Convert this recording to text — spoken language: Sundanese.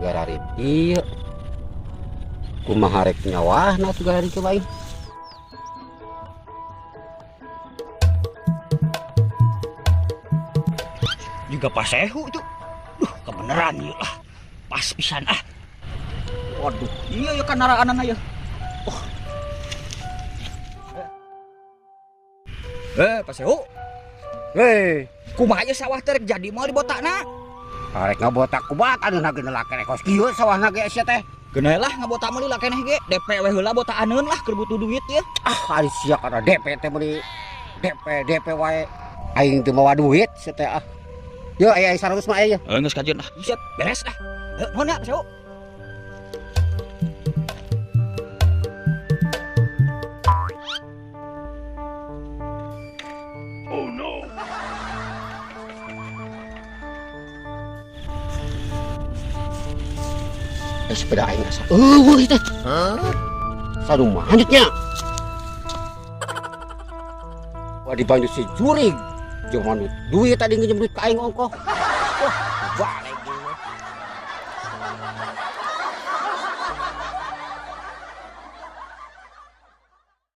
Garari ieu. Kumaha rek nyawahna atuh garari ke bae. Juga pasehu itu. Duh, kebeneran ieu lah. Pas pisan ah. Waduh, iya ya kan naraanana ya. Oh. Eh, pasehu. Hei, Kumaha ieu sawah teh rek jadi moal dibotakna? Arek ngabotak kubat anu na geuna keneh kos kieu sawahna ge sia teh. Geuna lah ngabotak mah lila keneh ge. DP we heula botaaneun lah keur butuh duit ya. Ah, ari sia kana DP teh meuni DP DP wae. Aing teu mawa duit sia teh ah. Yo aya 100 mah aya. Eh, geus kajeun ah. Siap, beres ah. Heuh, nuhun ya, pasehu. Eh, sepeda aing asa. Eueuh teh. Sarumaha handutnya. Wah dibantu si jurig. Jeung manut duit tadi nginjem duit ka aing ongkoh. Wah, baik.